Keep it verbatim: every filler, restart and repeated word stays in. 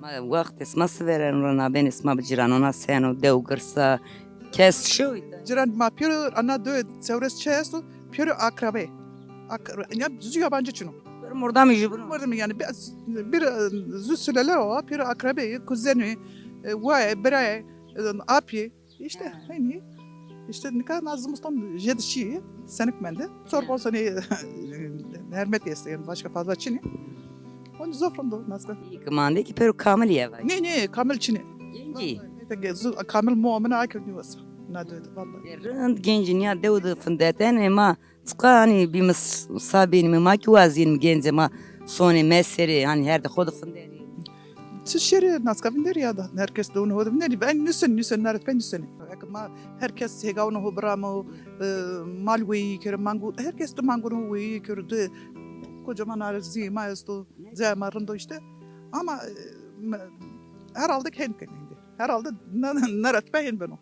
Wext esma sivereno ra nabên esma bi ciranona seno, dew girsa, kes şoy. Ciran ma pêro ana do çewres çi esto, pêro akrabe. Ak, ya zu yabancı çino. Mordamî jubino. Mordamî yani bir, bir e, zu sülele o, pêro akrabe, kuzeni, e, waye, biraye, e, apî. İşte hani işte nika na zimistan jedi şî senik mende. Sor bol seni hermet isteyen başka fazla çini. Onu zofrun do nasıl? Ki mande ki pêro kamil ye vay. Ne ne kamil çini. Genci. Kamil muamına akıl nüvasa. Na dedi vallahi. Rind genci niya dew de findeten ema Çiqa hanî bî mi sa bênî mi ma kî wazîn mi gencê ma sonê meserê hanî her de xo de finderî. Çi şerî naska vinderî ya da herkes de onu ho de vinderî. Ben nüsen nüsen naret ben nüsen. Ma herkes hega onu ho biramo e, mal weyî kere mangu herkes de mangu onu weyî kere de kocaman arzî ma esto. Caya ma rindo işte. Ama e, herhalde kendi kendinde. Herhalde naret ben beno.